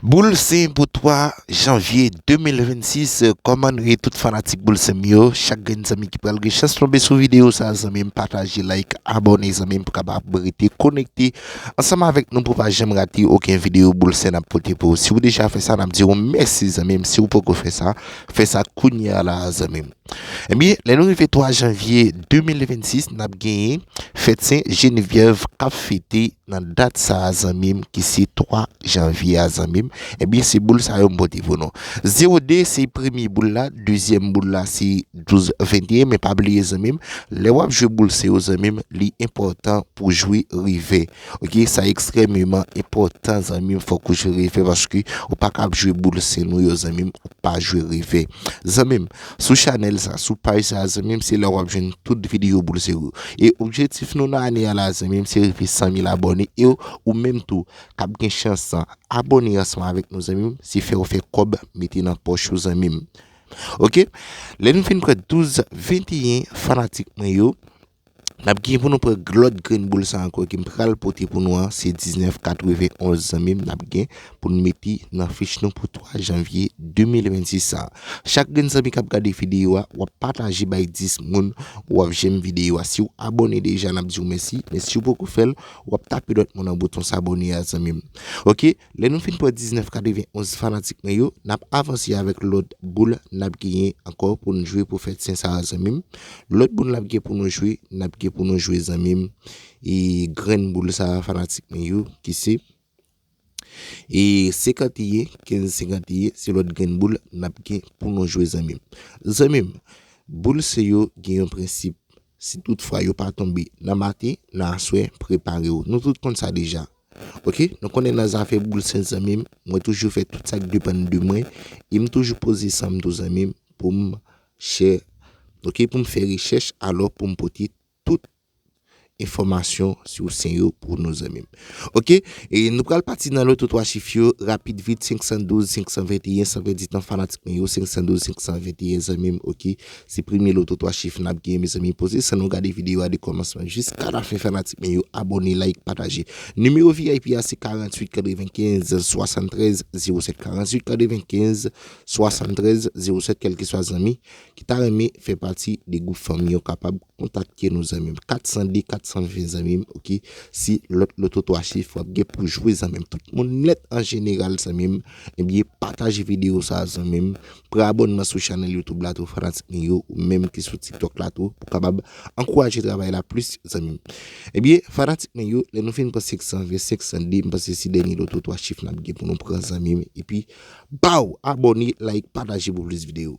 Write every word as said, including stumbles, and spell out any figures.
Boul Sen pou twa janvye de mil vennsis, kòman nou ye tout fanatik Boul Sen m yo? Chak grenn zanmi ki pral gen chans tonbe sou videyo sa, zanmi m, pataje, like, abòne, zanmi m, pou kapab rete konekte ansanm avèk nou pou pa janm rate okenn videyo Boul Sen n ap pote pou ou. Si w deja fè sa, n ap di w mèsi, zanmi m. Si w poko fè sa, fè sa kounye a la, zanmi m. Ebyen, lè nou rive twa janvye de mil vennsis, n ap genyen fèt Sen Jenevyèv k ap fete nan dat sa a, zanmi m, ki se twa janvye a, zanmi m. Ebyen, se boul sa yo m pote pou nou. Zewo de se premye boul la, dezyèm boul la se douz venteyen, men pa bliye, zanmi m, lè w ap jwe boul Sen yo, zanmi m, li enpòtan pou w jwe revè. Oke, sa ekstrèmeman enpòtan, zanmi m, fòk ou jwe revè paske ou pa kab jwe boul Sen nou yo, zanmi m, ou pa jwe revè. Zanmi m, sou chanèl sa, sou paj sa, zanmi m, se la w ap jwenn tout videyo boul Sen yo. E objektif nou nan ane a la, zanmi m, se rive san mil abòne. E ou, ou menm tou, k ap gen chans sa, abòne ansanm avèk nou, zanmi m, se fè w fè kòb mete nan pòch ou, zanmi m. Oke? Lè nou fin pran douz venteyen, fanatik mwen yo, n ap gen pou nou pran lòt grenn boul sa ankò ke m pral pote pou nou an, se diznèf katrevenonz, zanmi m, n ap gen pou n mete nan fich nou pou twa janvye de mil vennsis sa. Chak grenn zanmi k ap gade videyo a, w ap pataje bay dis moun, w ap jèm videyo a. Si w abòne deja, n ap di w mèsi, men si w poko fè l, w ap tape lòt moun nan bouton sabòne a, zanmi m. Oke? Lè nou fin pran diznèf katrevenonz, fanatik mwen yo, n ap avanse avèk lòt boul n ap genyen ankò pou n jwe pou fèt Sen sa a, zanmi m. Lòt boul n ap gen pou nou jwe, n ap gen pou nou jwe, zanmi m, e grenn boul sa a, fanatik mwen yo, ki se e senkanteyen, kenz senkanteyen, se lòt grenn boul n ap gen pou nou jwe, zanmi m. Zanmi m, boul Sen yo gen yon prensip. Si toutfwa yo pa tonbe nan maten, nan aswè, prepare w. Nou tout konn sa deja. Oke? Nou konnen nan zafè boul Sen, zanmi m, mwen toujou fè tout sa k depann de mwen. E m toujou poze san m tou, zanmi m, pou m chè, oke, pou m fè rechèch, alò pou m pote tout enfòmasyon sou Sen yo pou nou, zanmi m. Oke? E nou pral pati nan loto twa chif yo, rapid vit, senk san douz, senk san venteyen, san pèdi tan, fanatik mwen yo, senk san douz, senk san venteyen, zanmi m, oke? Se premye loto twa chif n ap genyen, mezanmi. Poze san nou gade videyo a de kòmansman jiska lafen, fanatik mwen yo, abòne, like, pataje. Nimewo V I P a se karanntuit katrevenkenz swasanntrèz zewo sèt, karanntuit katrevenkenz swasanntrèz zewo sèt, kèlkeswa zanmi ki ta renmen fè pati de gwoup fanmi yo kapab kontakte nou, zanmi m. Kat san de, kat san ven, zanmi m, oke? Se lòt loto twa chif w ap gen pou jwe, zanmi m. Tout moun nèt an jeneral, zanmi m, ebyen, pataje videyo sa a, zanmi m. Pran abònman sou chanèl YouTube la tou, fanatik mwen yo, ou menm ki sou TikTok la tou, pou kapab ankouraje travay la plis, zanmi m. Ebyen, fanatik mwen yo, lè nou fin pran senk san ven, senk san de, m panse se dènye loto twa chif n ap gen pou nou pran, zanmi m. Epi, baw, abòne, like, pataje pou plis videyo.